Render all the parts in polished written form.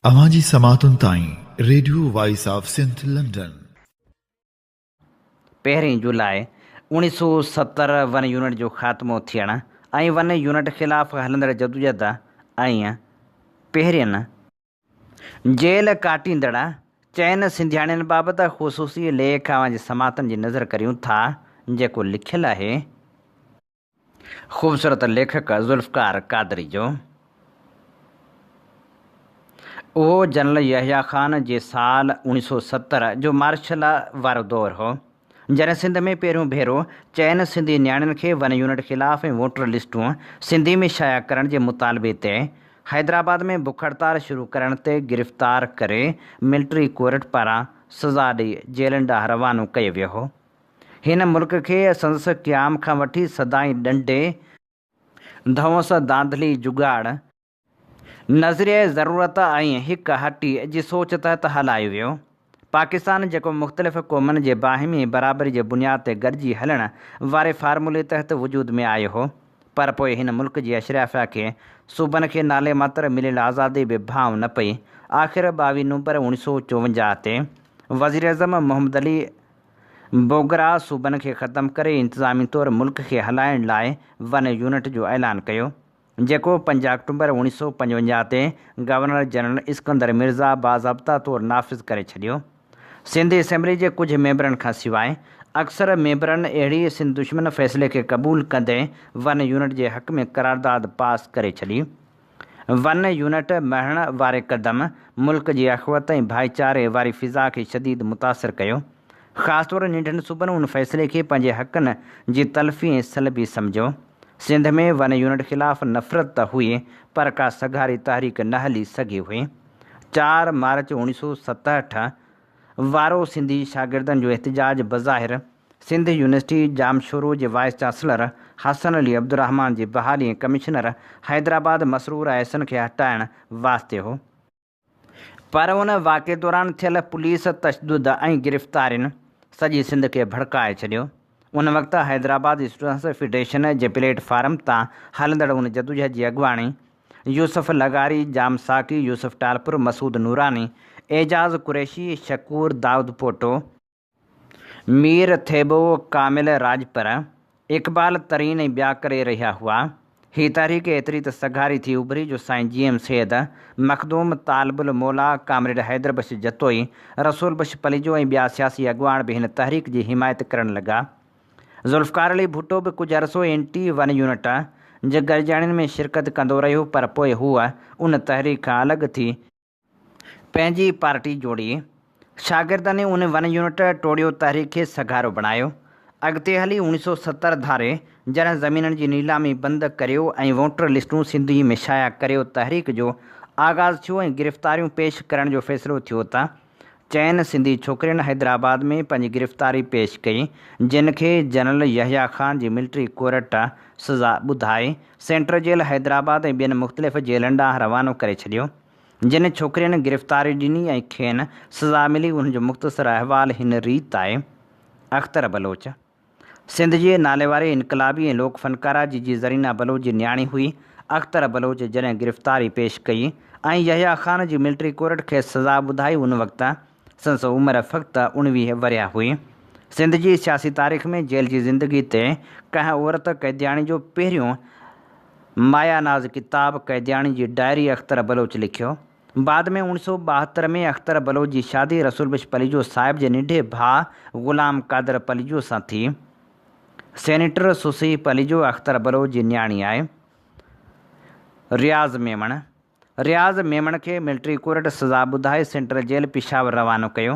اوهان جي سماعتن تائين radio voice of Sindh London. پهرين جولاء 1970 ون يونٽ جو خاتمو ٿيڻ ۽ ون يونٽ خلاف هلندڙ جدوجهد ۽ پهرين جيل ڪاٽيندڙ چئن سنڌياڻين بابت خصوصي ليک اوهان جي سماعتن جي نظر ڪريون ٿا جيڪو لکيل آهي. خوبصورت ليکڪ ذوالفقار قادري جو اهو جنرل يحيٰ خان جي سال 1970 جو مارشل لا وارو دور هو، جڏهن سنڌ ۾ پهريون ڀيرو چئن سنڌي نياڻين کي ون يونٽ خلاف ۽ ووٽر لسٽون سنڌي ۾ شايع ڪرڻ جي مطالبي تي حيدرآباد ۾ بک هڙتال شروع ڪرڻ تي گرفتار ڪري ملٽري ڪورٽ پاران سزا ڏئي جيلن ڏانهن روانو ڪيو ويو هو. هن ملڪ کي سندس قيام کان وٺي سدائين ڏنڊي، ڌونس، ڌانڌلي، جڳاڙ، نظريه ضرورت ۽ هڪ هٽي جي سوچ تحت هلايو ويو. پاڪستان جيڪو مختلف قومن جي باهمي برابري جي بنياد تي گڏجي هلڻ واري فارمولي تحت وجود ۾ آيو هو پر پوء هن ملڪ جي اشرافيا کي صوبن کي نالي ماتر مليل آزادي به ڀانء نه پئي. آخر ٻاويهه نومبر 1954 تي وزيراعظم محمد علي بوگرا صوبن کي ختم ڪري انتظامي طور ملڪ کي هلائڻ لاء ون يونٽ جو اعلان ڪيو، جيڪو پنج آڪٽومبر 1955 تي گورنر جنرل اسڪندر مرزا باضابطا طور نافذ ڪري ڇڏيو. سنڌ اسيمبلي جي ڪجهه ميمبرن کان سواء اڪثر ميمبرن اهڙي سنڌ دشمن فيصلي کي قبول ڪندي ون يونٽ جي حق ۾ قرارداد پاس ڪري ڇڏي. ون يونٽ مڙهڻ واري قدم ملڪ جي اخوت ۽ ڀائيچاري واري فضا کي شديد متاثر ڪيو. خاص طور ننڍن صوبن ان فيصلي کي پنهنجي حقن جي تلفي ۽ سلبي سمجهيو. سنڌ ۾ ون يونٽ خلاف نفرت ته هئي پر ڪا سگهاري تحريڪ نه هلي سگهي هئي. چار مارچ 1967 وارو سنڌي شاگردن جو احتجاج بظاهر سنڌ يونيورسٽي ڄامشورو جي وائيس چانسلر حسن علي عبدالرحمان جي بحالي ۽ ڪمشنر حيدرآباد مسرور احسن کي هٽائڻ واسطي هو، پر ان واقعي دوران ٿيل پوليس تشدد ۽ گرفتارين سڄي سنڌ کي ڀڙڪائي ڇڏيو. ان وقت حيدرآباد اسٽوڊنٽس فيڊريشن جي پليٽ فارم تان هلندڙ ان جدوجهد جي اڳواڻي يوسف لغاري، ڄام ساقي، يوسف ٽالپر، مسعود نوراني، اعجاز قريشي، شڪور دائودپوٽو، مير ٿيٻو، ڪامل راڄپر، اقبال ترين ۽ ٻيا ڪري رهيا هئا. هي تحريڪ ايتري ته سگهاري ٿي اڀري جو سائين جي ايم سيد، مخدوم طالب الموليٰ، ڪامريڊ حيدر بخش جتوئي، رسول بخش پليجو ۽ ٻيا سياسي اڳواڻ به هن تحريڪ جي حمايت ڪرڻ لڳا. ذوالفقار علي ڀٽو به ڪجهه عرصو اينٽي ون يونٽ جي گڏجاڻين ۾ شرڪت ڪندو رهيو پر پوء هو ان تحريڪ کان الڳ ٿي پنهنجي پارٽي جوڙي شاگردن ان ون يونٽ ٽوڙيو تحريڪ کي سگهارو بڻايو. اڳتي هلي 1970 ڌاري جڏهن زمينن جي نيلامي بند ڪريو ۽ ووٽر لسٽون سنڌي ۾ شايع ڪريو تحريڪ جو آغاز ٿيو ۽ گرفتاريون پيش ڪرڻ جو فيصلو ٿيو ته چئن سنڌي ڇوڪرين حيدرآباد ۾ پنهنجي گرفتاري پيش ڪئي جن کي جنرل يحيٰ خان جي ملٽري ڪورٽ سزا ٻڌائي سينٽر جيل حيدرآباد ۽ ٻين مختلف جيلن ڏانهن روانو ڪري ڇڏيو. جن ڇوڪرين گرفتاري ڏني ۽ کين سزا ملي انهن جو مختصر احوال هن ريت آهي، اختر بلوچ سنڌ جي ناليواري انقلابي ۽ لوڪ فنڪاره جيجي زرينا بلوچ جي نياڻي هئي. اختر بلوچ جڏهن گرفتاري پيش ڪئي ۽ يحيٰ خان جي ملٽري ڪورٽ کيس سزا ٻڌائي ان وقت سندس عمر فقط 19 ورهيه هئي. سنڌ جي سياسي تاريخ ۾ جيل جي زندگي تي ڪنهن عورت قيدياڻي جو پهريون مايا ناز ڪتاب قيدياڻي جي ڊائري اختر بلوچ لکيو. بعد ۾ 1972 ۾ اختر بلوچ جي شادي رسول بخش پليجو صاحب جي ننڍي ڀاء غلام قادر پليجو سان ٿي. سينيٽر سسئي پليجو اختر بلوچ جي نياڻي آهي. رياض ميمڻ، رياض ميمڻ کي ملٽري ڪورٽ سزا ٻڌائي سينٽرل جيل پشاور روانو ڪيو.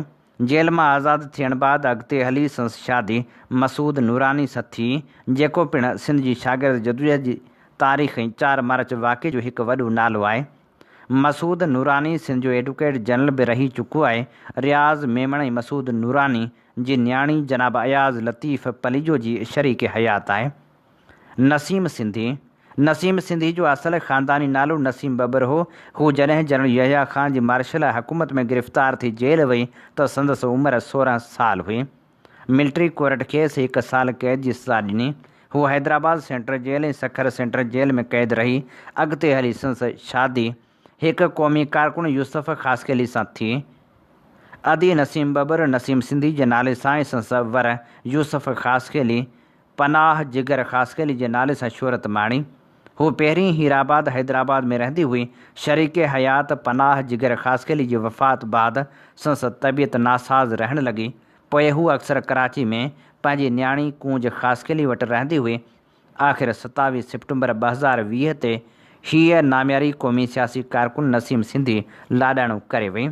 جيل مان آزاد ٿيڻ بعد اڳتي هلي سندس شادي مسعود نوراني سان ٿي، جيڪو پڻ سنڌ جي شاگرد جدوجهد جي تاريخ ۽ چار مارچ واقعي جو هڪ وڏو نالو آهي. مسعود نوراني سنڌ جو ايڊوڪيٽ جنرل به رهي چڪو آهي. رياض ميمڻ ۽ مسعود نوراني جي نياڻي جناب اياز لطيف پليجو جي شريڪ حيات آهي. نسيم سنڌي، نسيم سنڌي جو اصل خانداني نالو نسيم ٻٻر هو. هو جڏهن جنرل يحيٰ خان جي مارشل حڪومت ۾ گرفتار ٿي جيل وئي ته سندس عمر 16 سال هئي. ملٽري ڪورٽ کيس هڪ سال قيد جي سزا ڏني. هو Hyderabad central jail ۽ Sukkur central jail ۾ قيد رهي. اڳتي هلي سندس شادي هڪ قومي ڪارڪن يوسف خاصخيلي سان ٿي. ادي نسيم ٻٻر، نسيم سنڌي جي نالي سان ۽ سندس ور يوسف خاصخيلي، پناهه جگر خاصخيلي جي نالي سان شهرت ماڻي. هوء پهرين هيرآباد، حيدرآباد، ۾ رهندي هئي. شريڪ حيات پناهه جگر خاصخيلي جي وفات بعد سندس طبيعت ناساز رهڻ لڳي. پوء هوء اڪثر ڪراچي ۾ پنهنجي نياڻي ڪونج خاصخيلي وٽ رهندي هئي. آخر 27 سيپٽمبر 2020 تي هيء نامياري قومي سياسي ڪارڪن نسيم سنڌي لاڏاڻو ڪري وئي.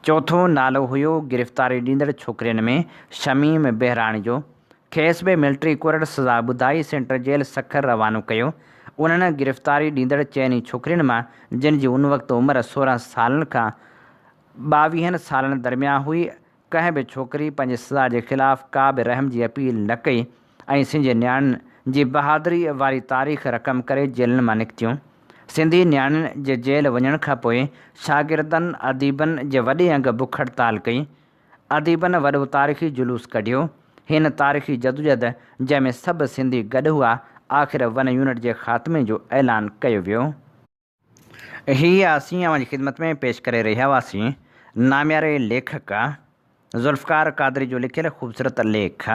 چوٿون نالو هيو گرفتاري ڏيندڙ ڇوڪرين ۾ شميم بهراڻي جو. کيس به ملٽري ڪورٽ سزا ٻڌائي سينٽر جيل سکر روانو ڪيو. انهن گرفتاري ڏيندڙ چئني ڇوڪرين مان جن جي ان وقت عمر 16 سالن کان ٻاويهن سالن درميان هئي، ڪنهن به ڇوڪري پنهنجي سزا جي خلاف ڪا به رحم جي اپيل نه ڪئي ۽ سنڌي نياڻين جي بهادري واري تاريخ رقم ڪري جيلن مان نڪتيون. سنڌي نياڻين جي جيل وڃڻ کانپوء شاگردن، اديبن جي وڏي انگ بک هڙتال ڪئي. اديبن وڏو تاريخي جلوس ڪڍيو. هن تاريخي جدوجھد جنهن ۾ سڀ سنڌي گڏ هئا، آخر ون يونٽ جي خاتمي جو اعلان ڪيو ويو. هي اسين اوهان جي خدمت ۾ پيش ڪري رهيا هئاسين نامياري ليکڪ ذوالفقار قادري جو لکيل خوبصورت ليک.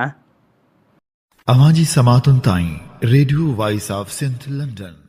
اوهان جي سماعتن تائين radio voice of Sindh London.